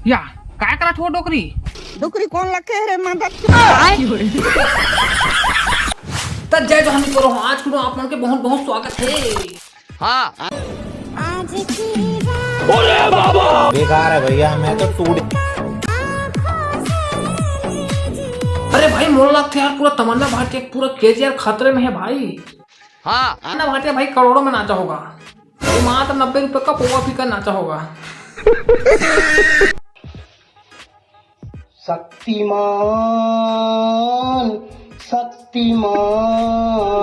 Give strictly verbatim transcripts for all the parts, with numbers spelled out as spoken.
या, काय करत हो डोकरी? डोकरी कोन लखे रे मदद? त जय जोहार मित्रों, आज के video आप मन के बहुत बहुत स्वागत है। हाँ। बेकार है भैया, मैं तो टूट। अरे भाई, मोला लगथे यार, पूरा तमन्ना भाटिया, पूरा केजीआर खतरे में है भाई। हाँ। तमन्ना भाटिया भाई करोड़ों में नाचा होगा। ये मात्र नब्बे रुपए का पोहा पीकर नाचा होगा। शक्तिमान, शक्तिमान,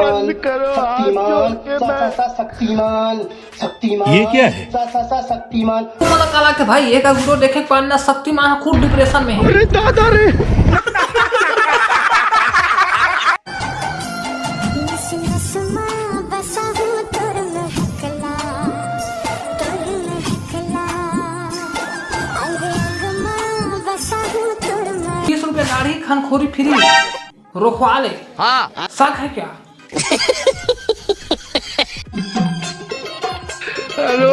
बंद करो, हाथ शक्तिमान, जोड़ के सा, मैं सा, सा, शक्तिमान, शक्तिमान, ये क्या है? सा, सा, सा, शक्तिमान। तुम्हारा काला के भाई, एक video देखे के बाद ना शक्तिमान खुद depression में है। अरे दादा रे। तीस रुपए दाढ़ी, खनखोरी free, रोकवा ले। हाँ। शक है क्या? हेलो।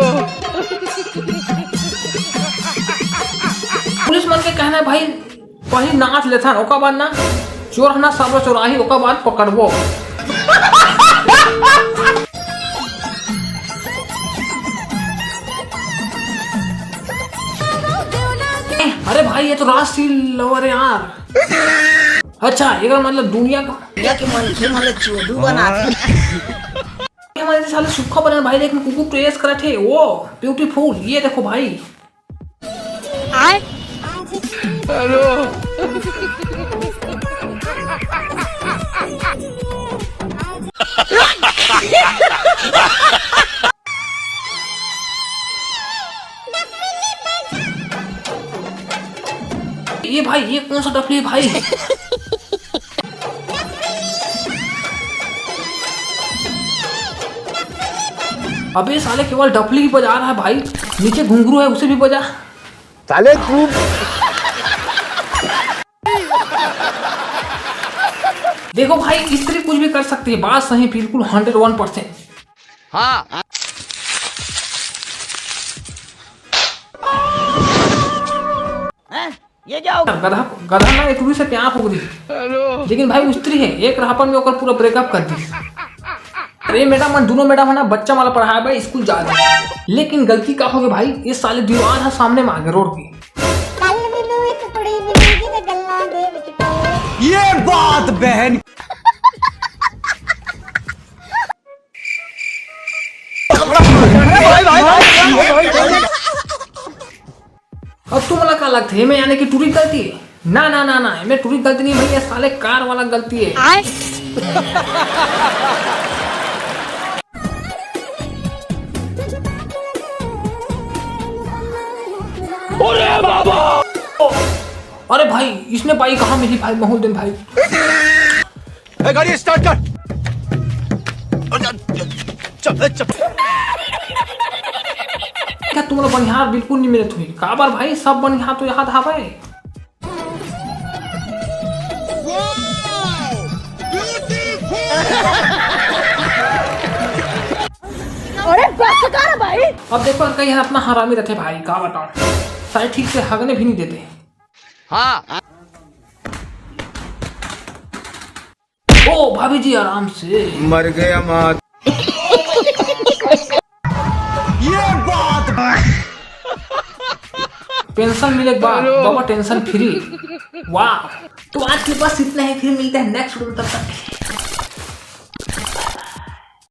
पुलिस मन के कहना है भाई, पहली नाच लेथन, ओकर बाद ना चोर ह ना सब ला चोराही, ओकर बाद पकड़बो। अरे भाई, ये तो राजशील lover है यार। अच्छा, एकर मतलब दुनिया का दुनिया के मनखे मन ला चोदू बनाथे। ये हमारे साले सुक्खा बनन भाई, लेकिन कुकुर तो ऐश करत हे, वो beautiful, ये देखो भाई। हेलो। ये भाई, ये कौन सा डफली है भाई? अबे साले, केवल डफली ही बजा रहा है भाई, नीचे घुंघरू है, उसे भी बजा। साले तू। देखो भाई, स्त्री कुछ भी कर सकती है, बात सही, बिल्कुल hundred one percent। हाँ। हैं? ये क्या हो गया? गधा, गधा ना एक से प्यार हो गई। हेलो। लेकिन भाई, स्त्री है, एक राहपन में ओकर पूरा breakup कर दी। अरे मैडम, मन दोनों मैडम है ना, बच्चा वाला पढ़ाया भाई, स्कूल जा रहे हैं। लेकिन गलती का हो गई भाई, ये साले दीवार है सामने में आगे रोड की। कल मिलू एक कुड़ी मिलेगी ते गल्ला दे विच पे। ये बात बहन। अब तुमला का लगथे, एमे यानी कि टूरी गलती है? ना, ना, ना, ना, एमे टूरी गलती नहीं भैया, साले कार वाला गलती है। आय? अरे बाबा! अरे भाई, इसने बाई कहाँ मिली भाई, महूल दिन भाई? ए, गाड़ी start कर। चल, चल। क्या तुमला बनिहार बिल्कुल नहीं मिलत हुई? काबर भाई, सब बनिहार तो यहाँ धावे। अरे बस कर भाई। अब देखो, कई झन अतना हरामी रथे भाई, का बताओ, साले ठीक से हगने भी नहीं देते। हाँ। ओ भाभी जी, आराम से। मर गया माँ। ये बात। पेंशन मिले के बाद हेलो। बाबा tension free। वाह। तो आज के बस इतना ही, फिर मिलते हैं next video, तब तक के लिए।